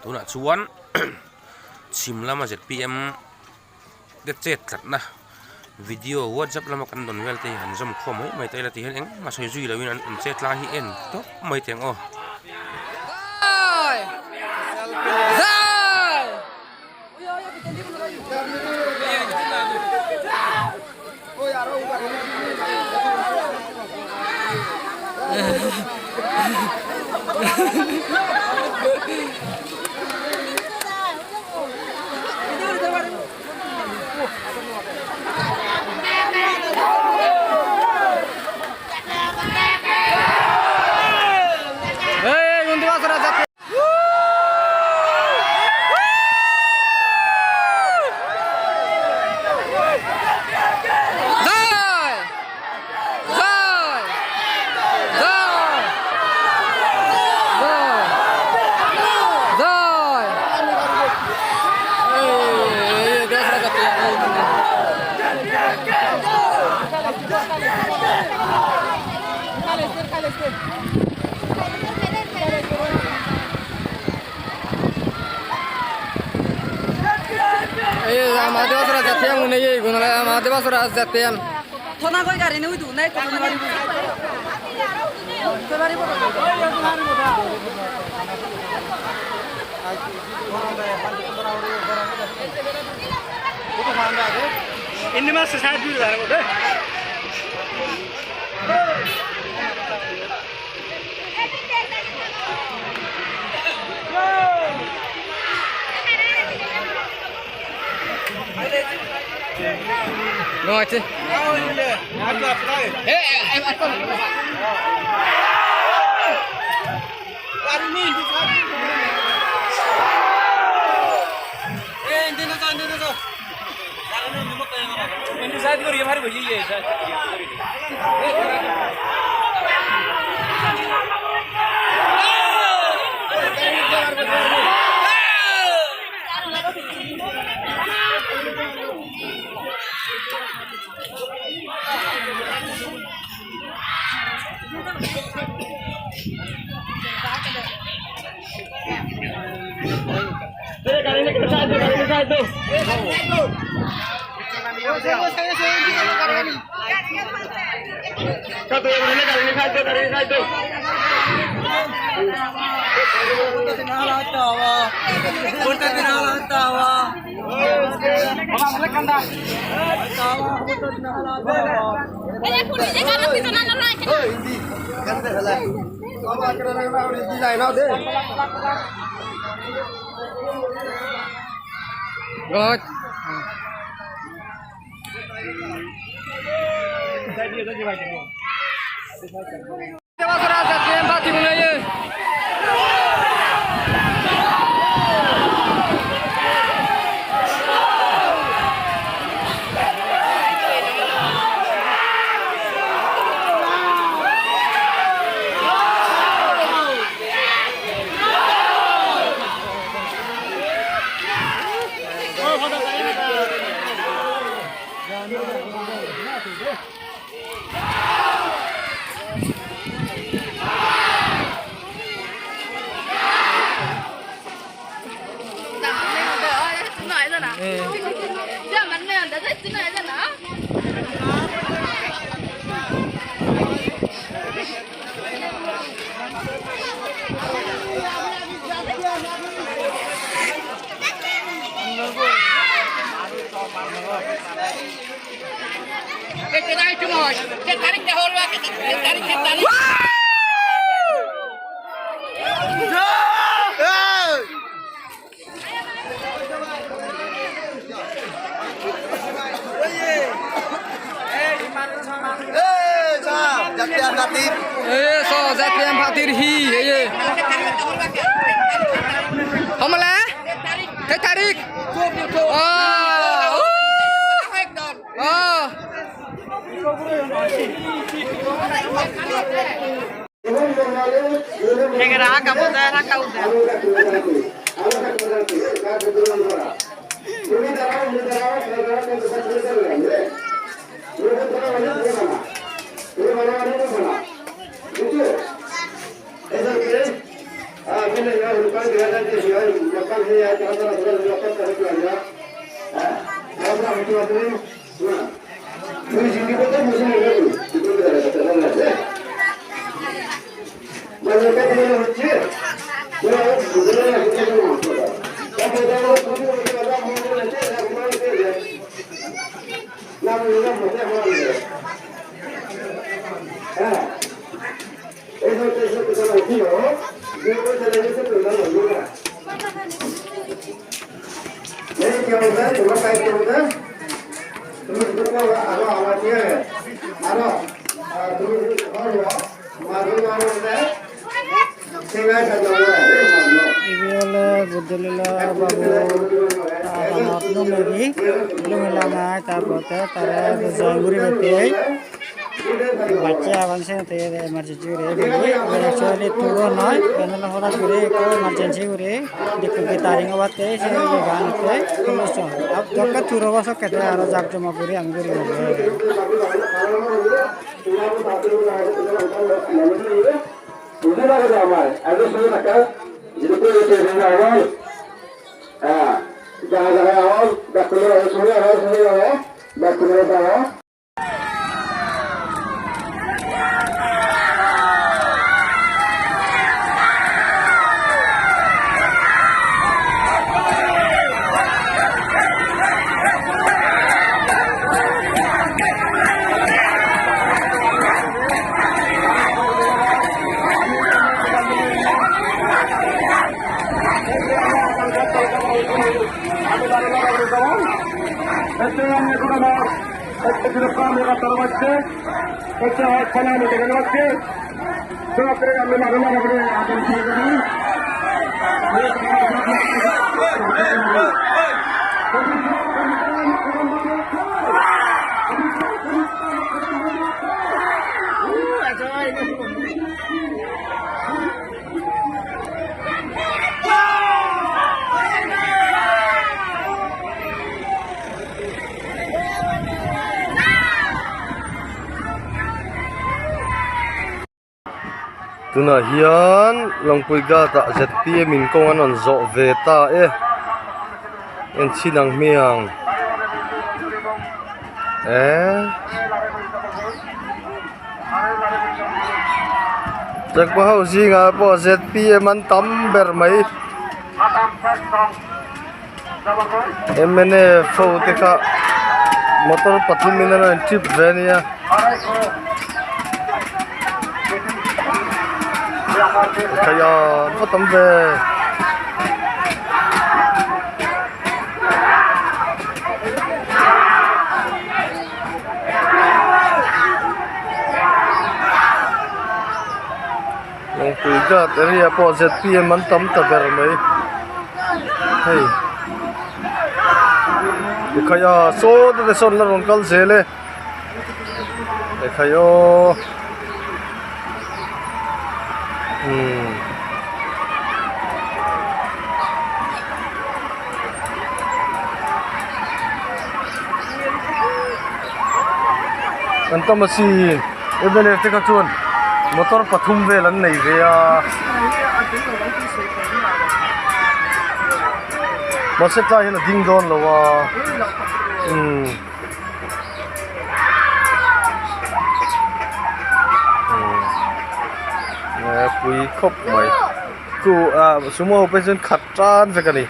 Tunah chuan chhim lama zpm te chet tlatna video whatsapp lama kan dawn vel te hi han zawm khawm mai mai ta ila ti hian engmah sawi zui loin an chet lai hi en tawp mai teh ang aw. Ibey oley buddho lila babu thaanot lungedi lungi langai tar por tey tarey joi guriney bacche agon siyot he emergency guri pili iben actually turo noi iben oley hodat guri ekko emergency guri dikko getaring obattey se jaganottey solution dokkey turo obo sokkey tey aro jak jomok guri ami guriney. Tunah hian Lawngpui gate ah zpm in kawng an rawn zawh ve ta e en chhin ang hmiang eee chakma ho zingah pawh zpm an tam ber mai mnf ho te kha motor pathum in an rawn trip ve ania. Khaia va tam ve. Lawngpui gate area pawh zpm an tam ta ber mai hei ekhai a saw te sawn la rawn kal zel e ekhai aw umm. An tam asin mla te kha chuan motor pathum vel an nei ve a mahse tlai hian a ding dawn lo a umm pui khawp mai chu ah sumo ho pawh hi chuan khat tan vek a ni.